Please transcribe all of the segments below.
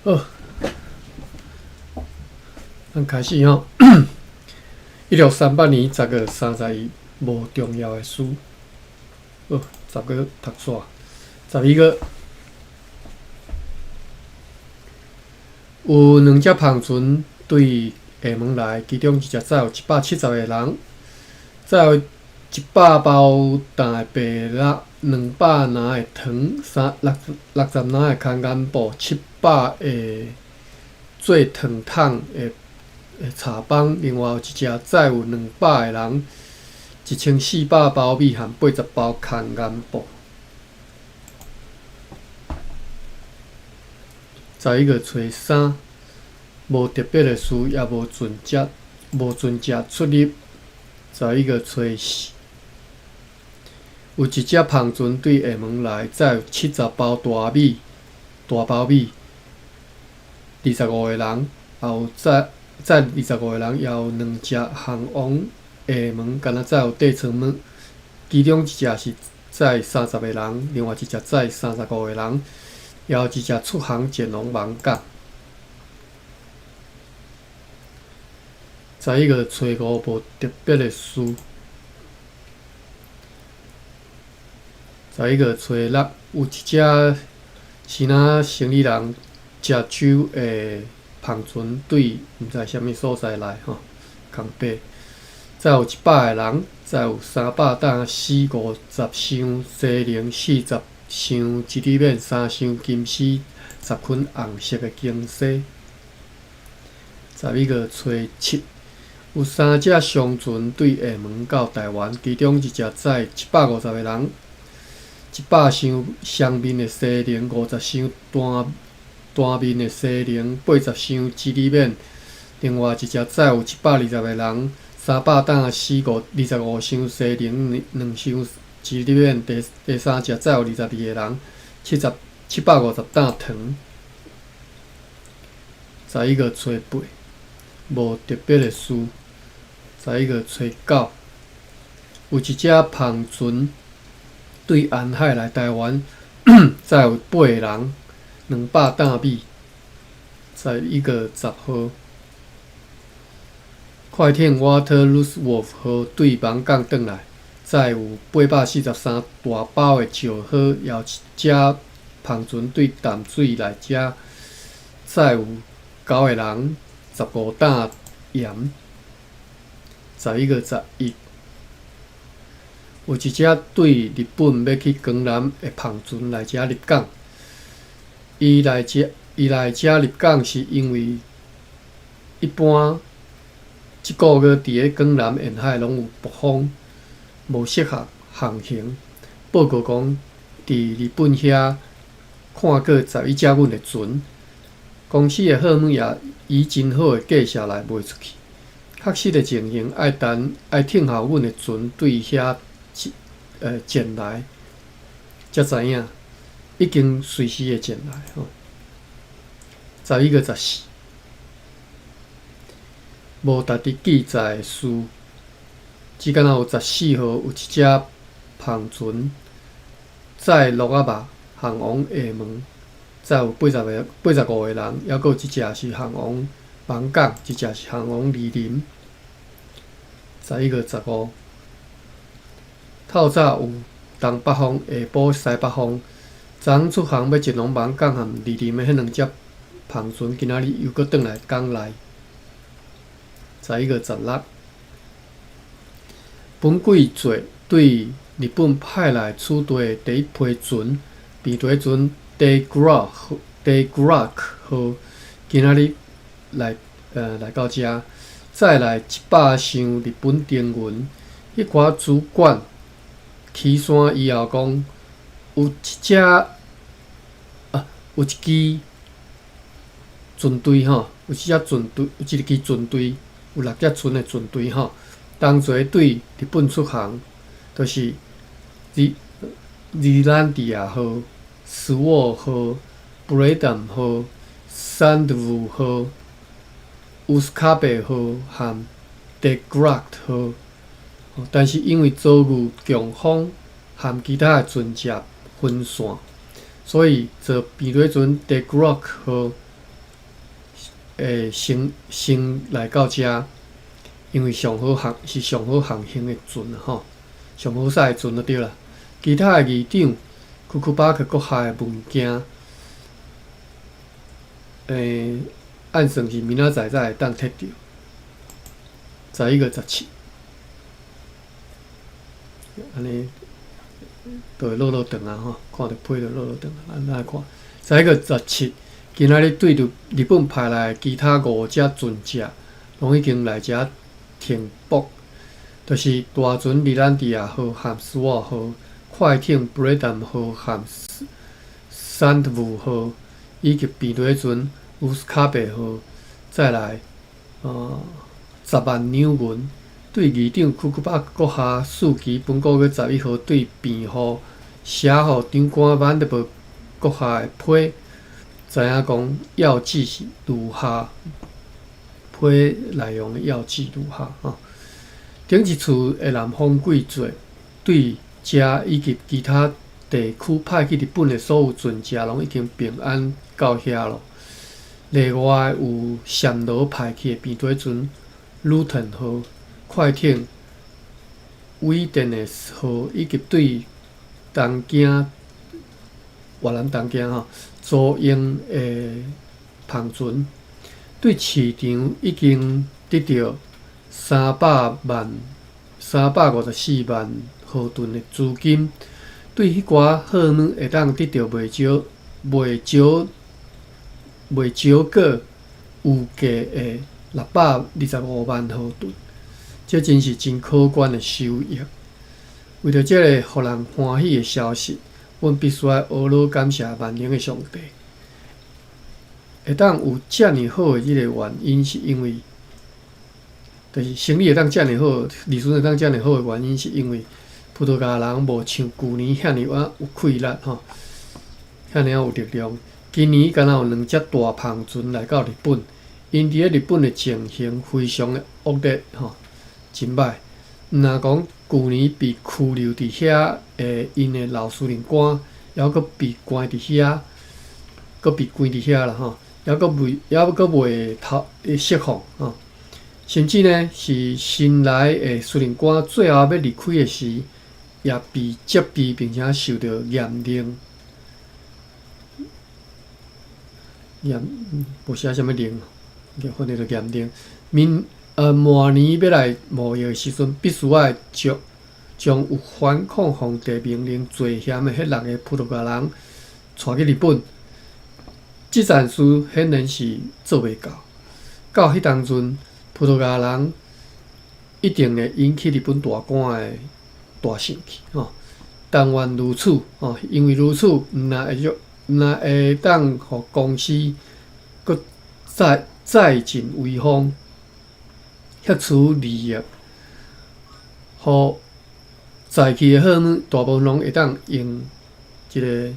好，咱開始吼。1638年10月30日，無重要的事。好，10月讀煞。12月，有兩隻帆船對廈門來，其中一隻載有170個人，載有100包擔的白蠟，200籃的糖，三六60籃的空間布，700個做糖桶的茶枋。另外有一隻載有200個人，1400包米和80包空間布。11月初三，無特別的事，也無船隻，無船隻出入。11月初四，有一隻帆船對廈門來，載有70包大米，大包米，25個人，也有載載25個人，也有兩隻航往廈門，敢若載有底艙門，其中一隻是載30個人，另外一隻載35個人，也有一隻出航前往網港。11月初五，無特別的事。11月初六，有一隻是若生理人食酒的帆船對毋知啥物所在來吼，空白。載有100個人，載有300擔絲、50箱西寧、40箱一厘面、3箱金絲、10捆紅色的金絲。11月初七，有三隻商船對廈門到台灣，其中一隻載750個人，100箱雙面的西寧，50箱單單面的西寧，80箱一厘面。另外一隻載有720個人，300擔絲，25箱西寧，2箱一厘面。第三隻載有22個人，750擔糖。11月初八，無特別的事。11月初九，有一隻帆船對沿海來台灣，載有八個人，200擔米。11月10號，快艇 Waterlooswolf 號對網港轉來，載有843大包的石膏，也有一隻帆船對淡水來遮，載有九個人，15擔鹽。11月11，有一隻對日本欲去江南的帆船來遮入港。伊來遮入港是因為一般這個月佇咧江南沿海攏有暴風，無適合航行。報告講，佇日本遐看過11隻阮的船，公司的貨物也以真好的價數來賣出去。確實的情形，愛等愛等候阮的船對遐前來，才知影已經隨時會前來吼。11月14，無特別記載的事，只敢若有14號有一隻帆船載鹿仔肉航往廈門，載有85個人，猶閣有一隻是航往網港，一隻是航往二林。11月15，透早有東北風，下晡西北風。昨昏出航欲前往網港和二林的彼兩隻帆船，今仔日又閣轉來港內。11月16，本季做對日本派來此地的第一批船，平底船 De Graaf De Graak 號，今仔日來到遮，載來100箱日本丁銀。彼寡主管起山以後講，有一隻啊，有一支船隊吼，有一隻船隊，有一支船隊，有六隻船的船隊吼，同齊對日本出航，就是日蘭迪亞號、斯沃號、布雷頓號、山德伍號、烏斯卡貝號和德格拉克號。但是因為遭遇強風和其他的船隻分散，所以坐平底船 De Graak 號會先先來到遮，因為上好航是上好航行的船吼，上好駛的船就對啦。其他的議長，庫庫巴克閣下的物件，按算是明仔載才會當提著。11月17，按呢就會落落長啊吼，看著批就落落長啊，咱來看。11月17，今仔日對著日本派來的其他五隻船隻，攏已經來遮停泊，就是大船尼蘭迪亞號和斯沃號、快艇布雷丹號和山姆號，以及平底船烏斯卡貝號，再來10萬兩銀，對議長庫庫巴閣下四旗本個月11號對辯護寫予長官萬德伯閣下的批，知影講要旨是如下，批內容的要旨如下吼。頂一次的南方季節，對遮以及其他地區派去日本的所有船隻，攏已經平安到遐咯。例外有暹羅派去的平底船魯騰號、快艇威電的號，以及對東京越南東京吼租用的帆船，對市場已經得著354萬荷頓的資金，對彼寡貨物會當得著袂少袂少袂少過有價的625萬荷頓，這真是真可觀的收益。為著這個予人歡喜的消息，阮必須愛呵咾感謝萬能的上帝。會當有遮爾好的這个原因，是因為，就是生意會當遮爾好，利潤會當遮爾好的原因，是因為葡萄牙人無像舊年遐爾仔有氣力吼，遐爾仔有力量。今年敢若有兩隻大帆船來到日本，𪜶佇咧日本的情形非常的惡劣吼，真歹。毋若講舊年被拘留佇遐的𪜶的老司令官，猶閣被關佇遐，閣被關佇遐啦吼，猶閣未逃釋放吼。甚至呢，是新來的司令官最後欲離開的時，也被責備並且受著嚴令。嚴無寫啥物令，叫翻譯做嚴令。明明年欲來貿易的時陣，必須愛將將有反抗皇帝命令罪嫌的彼六个葡萄牙人帶去日本。這件事顯然是做袂到。到彼當陣，葡萄牙人一定會引起日本大官的大生氣吼。但願如此吼，因為如此，毋若會毋若會當予公司閣再再盡威風，獲取利益，予載去的貨物大部分攏會當用這个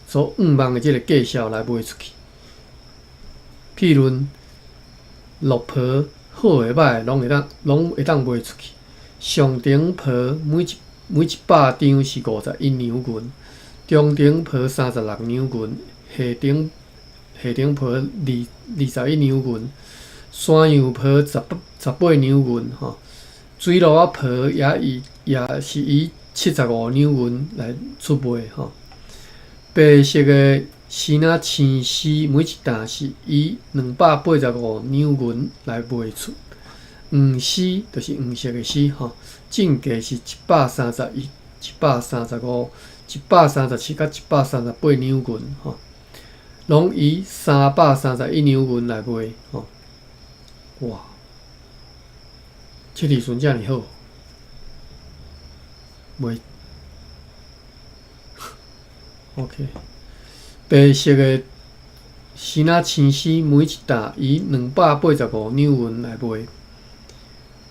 所向望的這个價數來賣出去。譬如綠皮好的歹的攏會當賣出去。上等皮每一百張是51兩銀，中等皮36兩銀，下等皮21兩銀，山羊皮18兩銀吼。水螺仔皮也是以75兩銀來出賣吼。白色的鮮仔青絲每一擔是以285兩銀來賣出。黃絲就是黃色的絲吼，進價是131、135、137佮138兩銀吼，攏以331兩銀來賣吼。哇！這利潤遮爾好，賣 OK。白色的鮮仔青絲每一擔以285兩銀來賣。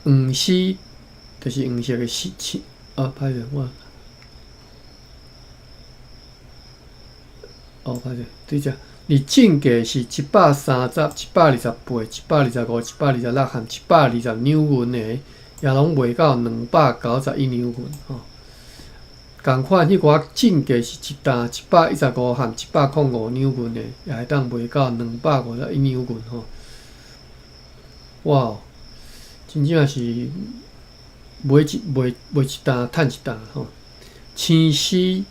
黃絲就是黃色的絲青啊，歹勢我，哦，歹勢，對遮，而進價是130、128、125、126和120兩銀的，也攏賣到291兩銀吼。仝款，彼寡進價是一擔115和105兩銀的，也會當賣到251兩銀吼。哇！真正是買一賣賣一擔趁一擔吼。青絲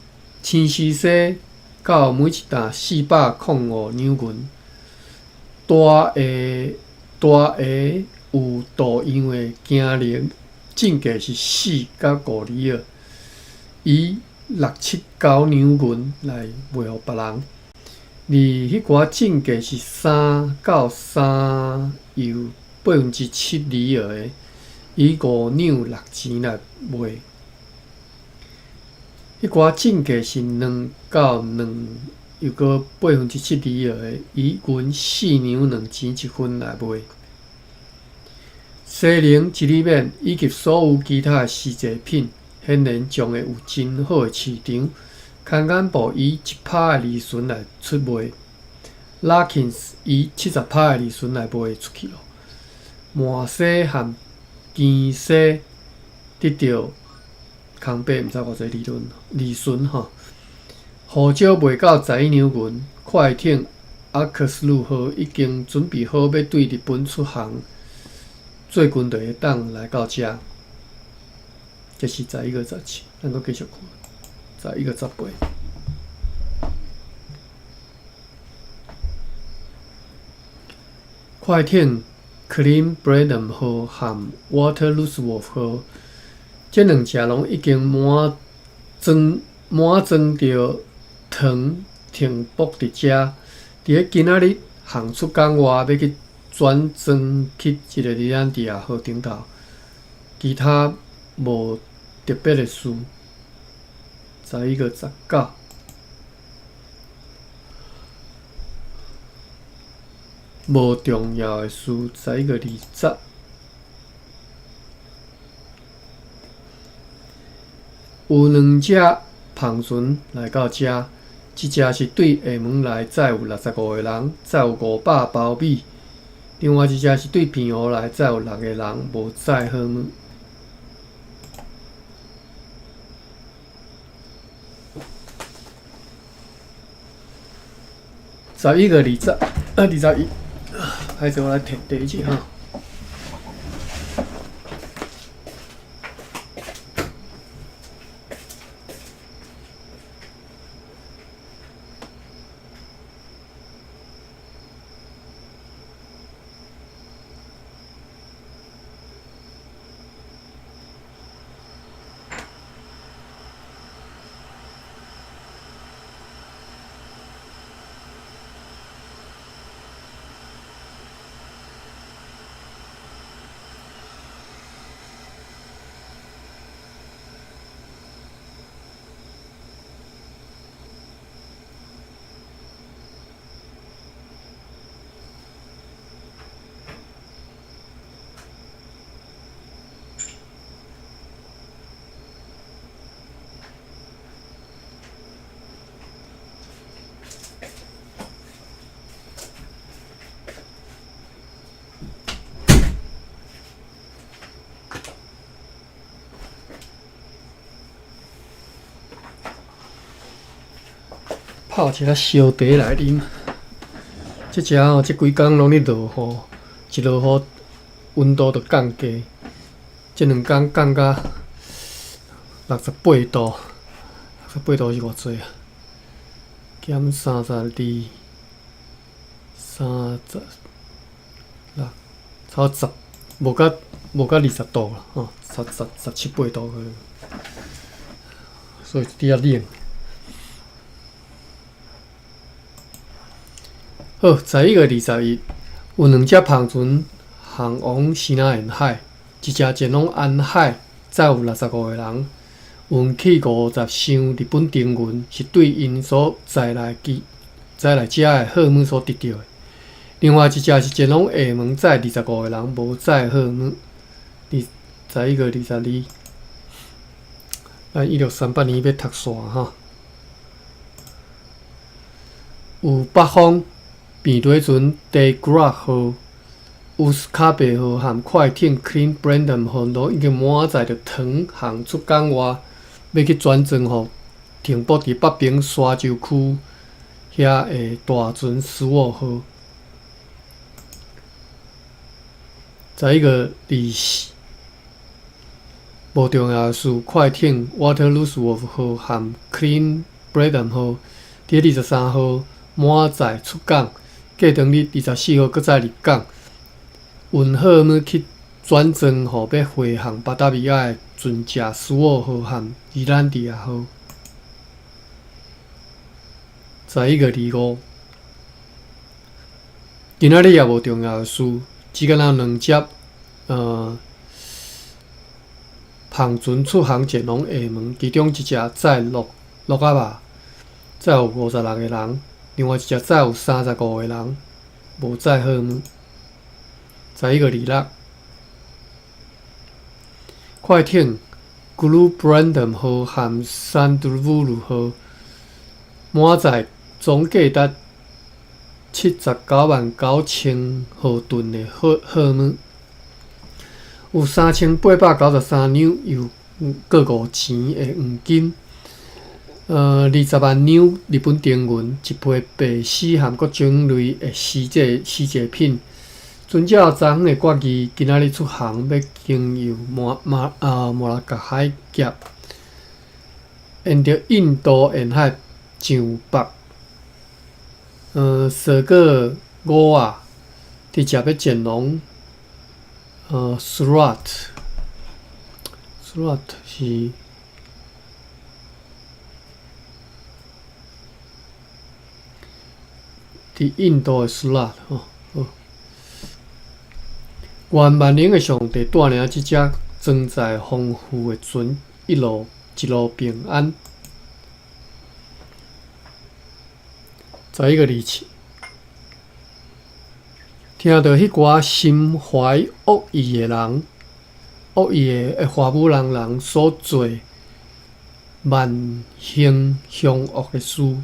青絲西到每一擔405兩銀。大下大下有圖樣的驚龍，進價是4到5里爾，以六七九兩銀來賣予別人。而彼寡進價是3到3又7%里爾的，以5兩6錢來賣。彼寡進價是2到2又閣7%里爾的，以銀4兩2錢一份來賣。西寧一里面以及所有其他的絲製品，顯然將會有真好的市場。康干部以1%的利潤來出賣，Larkins 以70%的利潤來賣出去咯。麻西和金西得著空白，毋知偌濟利潤利潤吼。胡椒賣到11兩銀，快艇阿克斯魯號已經準備好欲對日本出航，最近就會當來到遮。這是11月17，咱閣繼續看。11月18，快艇 Clean Brandon 號和 Walter Roosevelt 號，這兩隻攏已經滿裝滿裝著糖停泊佇遮。佇咧今仔日航出港外，欲去轉裝去這个尼蘭迪亞號頂頭，其他無特別的事。11月19，無重要的事。11月20，有兩隻帆船來到遮，一隻是對廈門來載有65個人，載有500包米；另外一隻是對澎湖來載有6個人，無載貨物。11月20，啊，21，歹勢我來提第一節哈。泡一下燒茶來啉。這遮吼，這幾工攏咧落雨，一落雨溫度就降低。這兩工降甲68度，68度是偌濟啊？減32，36，差十，無甲無甲20度啦，吼，十十十七八度可能。所以有點仔冷。好，11月21，有兩隻帆船航往西南沿海，一隻前往安海，載有65個人，運去50箱日本丁銀，是對𪜶所載來機載來遮的貨物所得著的。另外一隻是前往廈門，載25個人，無載貨物。11月22，咱1638年欲讀煞吼。有北方平底船 De Graaf 號、烏斯卡貝號和快艇 Clean Brandon 號攏已經滿載著糖航出港外，欲去轉裝予停泊佇北平沙洲區遐的大船斯沃號。11月24，無重要的事，快艇 Walter Roosevelt 號和 Klein Bradham 號，佇23號滿載出港，過當日24號閣再入港，運貨物去轉裝予欲飛航巴達維亞的船隻蘇澳號和宜蘭迪亞號。11月25，今仔日也無重要的事，只敢若兩隻帆船出航前往廈門，其中一隻載六六仔肉，載有56個人；另外一隻載有35個人，無載貨物。11月26，快艇 Blue Brandon 號和 Sandvuru 號滿載總價值799,000荷頓的貨物，有3893兩又閣五錢的黃金，20萬兩日本銅銀，一批白絲和各種類的絲製品。遵照昨昏的決議，今仔日出航，欲經由馬六甲海峽，沿著印度沿海上北，踅過五亞，直接欲前往Surat，Surat 是佇印度的 Surat 吼。好，願萬能的上帝帶領這隻裝載豐富的船一路一路平安。11月27，聽著彼寡心懷惡意的人、惡意的華武人人所做蠻橫兇惡的事，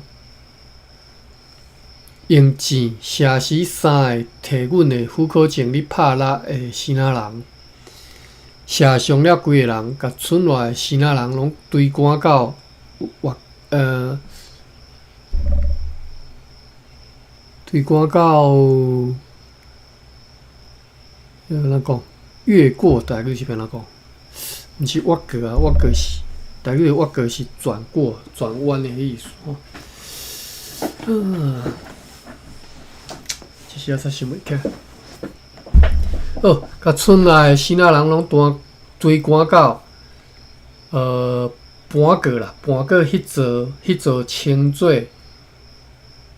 用箭射死三个替阮的許可證咧拍獵的支那人，射傷了幾个人，共村內的支那人攏追趕到越呃。追趕到，按怎講？越過台語是按怎講？毋是越過啊，越過是台語的越過是轉過、轉彎的意思吼。這時仔才想袂起來。好，共村內的支那人攏單追趕到，搬過啦，搬過彼座稱做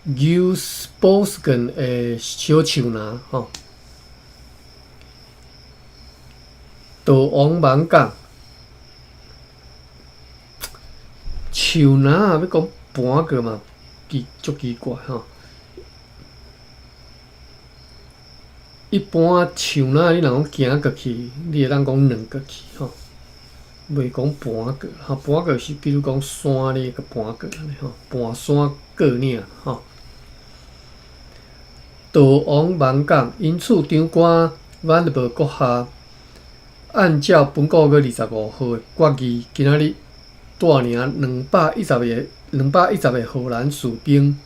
Usbosken 的小樹林吼，逃往網港樹林啊，欲講搬過嘛，足奇怪吼。一般樹林你若講行過去，你會當講轉過去吼，袂講搬過吼。搬過是比如講山你會搬過按呢吼，搬山過嶺吼。逃往網港，因此長官万德伯閣下按照本個月25號的決議，今仔日帶領210個荷蘭士兵，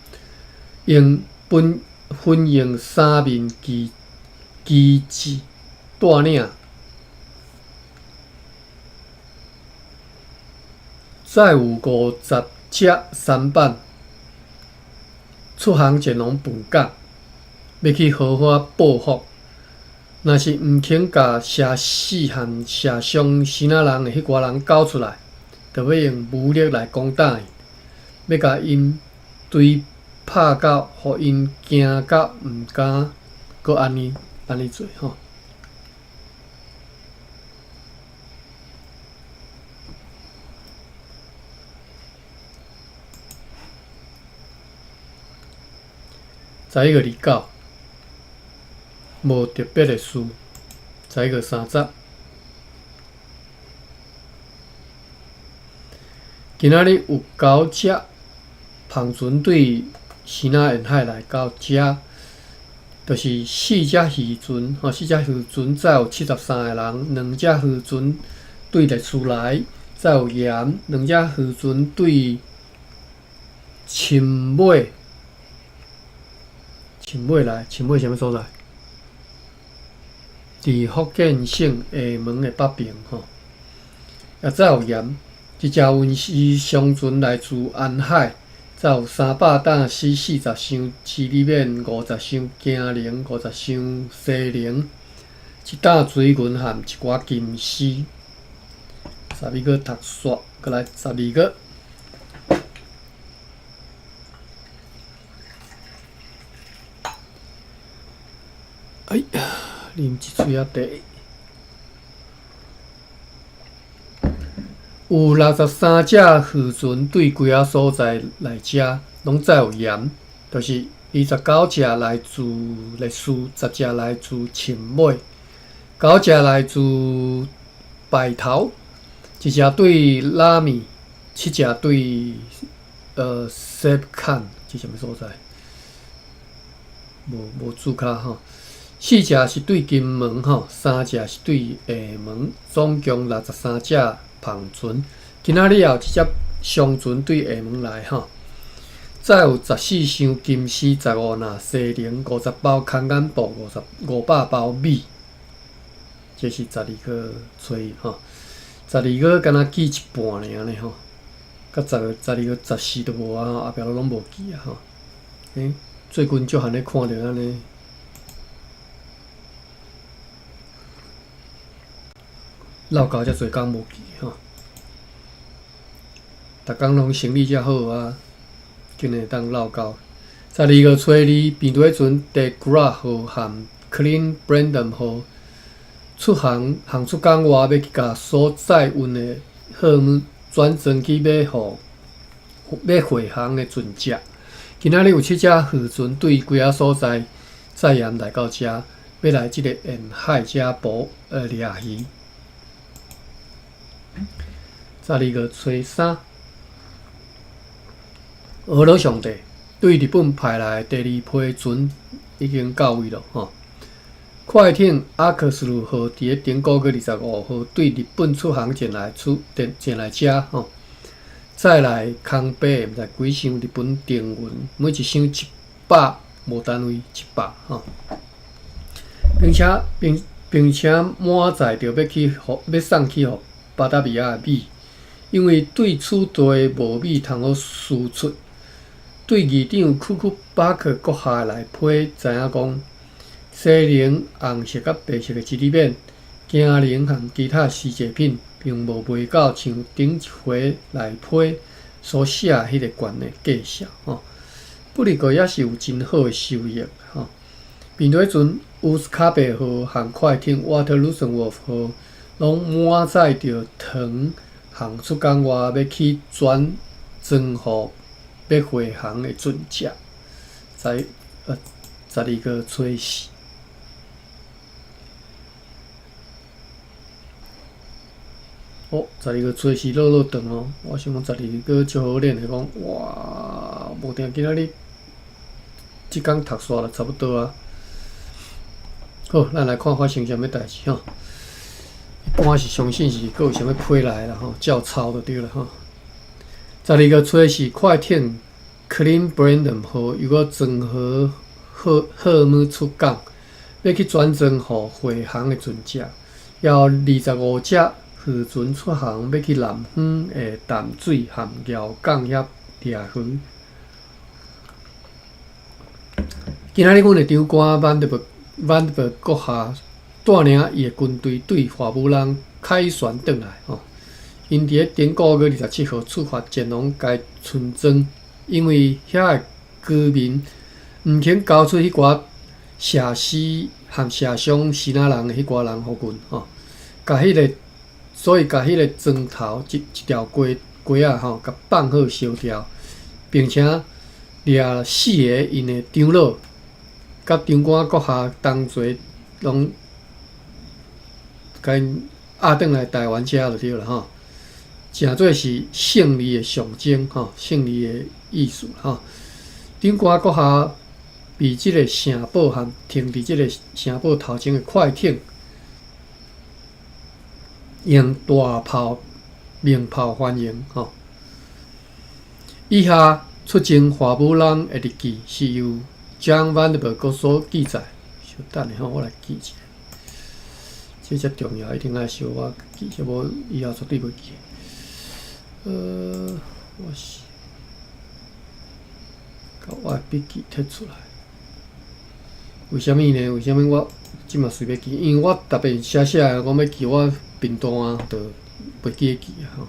用分用三面旗幟帶領，載有50隻舢板，出航前往本港。欲去好好仔報復，若是毋肯共射死和射傷支那人的彼寡人交出來，就欲用武力來攻打𪜶，欲共𪜶追拍到，予𪜶驚到毋敢閣按呢做吼。11月29。無特別的事。11月30，今仔日有九隻帆船對支那沿海來到遮，就是四隻漁船，吼，四隻漁船載有73個人，兩隻漁船對列斯來載有鹽，兩隻漁船對深尾，深尾來，深尾啥物所在？佇福建省廈門的北爿吼，也載有鹽。一隻運輸商船來自安海，載有300擔絲、40箱膣里面、50箱薑龍、50箱西龍、1擔水銀和一寡金絲。11月讀煞，閣來12月。哎呀，啉一喙仔茶。有63隻漁船對幾仔所在來遮，攏載有鹽，就是29隻來自麗士，10隻來自沁尾，9隻來自白頭，1隻對拉米，7隻對西坎，這啥物所在？無無註卡吼。4隻是對金門吼，3隻是對廈門，總共63隻帆船。今仔日也有一隻商船對廈門來吼，載有14箱金絲、15籃西龍、50包空眼布、500包米。這是12月初一吼，12月敢若記一半爾呢吼，甲12月14都無啊，後壁攏無記啊吼。欸，最近足罕咧看著按呢。落到遮濟工無記吼，逐工攏生理遮好啊，竟然會當落到。12月初二，平底船 De Graaf 號和 Klein Brandon 號出航，航出港外，欲去共所載運的貨物轉裝去欲予欲匯航的船隻。今仔日有七隻漁船對幾仔所在載鹽來到遮，欲來這个沿海遮捕掠魚。12月初三，俄羅上帝對日本派來的第二批船已經到位了吼。快艇阿克斯魯號佇咧頂個月25號對日本出航前來出前來遮吼，載來空白毋知幾箱日本定銀，每一箱100無單位100吼，並且並並且滿載著欲去予欲送去予巴達維亞的米。因為對此地無米通好輸出，對議長庫庫巴克閣下來批知影講，西龍紅色佮白色的膣裡面，薑龍和其他絲製品，並無賣到像頂一回來批所寫彼个懸的價數吼。不過也是有真好的收益吼。面對陣烏斯卡貝號和快艇瓦特魯森沃夫號攏滿載著糖。航出港外，欲去轉裝予欲匯航的船隻，在12月初四。哦，12月初四落落長哦，我想講十二月足好練的講，哇，無定今仔日這工讀煞就差不多啊。好，咱來看發生啥物代誌吼。一般是相信是閣有啥物批來啦吼，照抄就對啦吼。12月初四，快艇 Klein Brandon 號又閣裝好貨貨物出港，欲去轉裝予匯航的船隻，也有25隻漁船出航，欲去南方的淡水和寮港遐掠魚。今仔日阮的長官萬德伯萬德伯閣下帶領伊的軍隊對華武人凱旋轉來吼。𪜶佇咧頂個月27號出發前往該村莊，因為遐的居民毋肯交出彼寡射死和射傷支那人的彼寡人予阮吼，共彼个所以共彼个磚頭一一條街街仔吼，共放火燒掉，並且掠四个𪜶的長老，佮長官閣下同齊攏共𪜶押轉來台灣遮就對啦吼。誠做是勝利的象徵吼，勝利的意思吼。長官閣下被這个城堡和停佇這个城堡頭前的快艇，用大炮、鳴炮歡迎吼。以下出征華武人的日記是由 John Vanderburg 所記載。稍等下吼，我來記一下。這遮重要，一定愛小可記，無以後絕對袂記。我是共我的筆記提出來。為啥物呢？為啥物我這馬隨欲記？因為我特別寫寫的，講欲記，我貧惰啊，就袂記得記啊吼。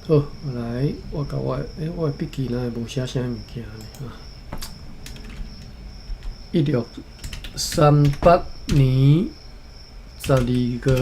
好，來，我共我的，欸，我的筆記哪會無寫啥物件呢？啊，1638年12月。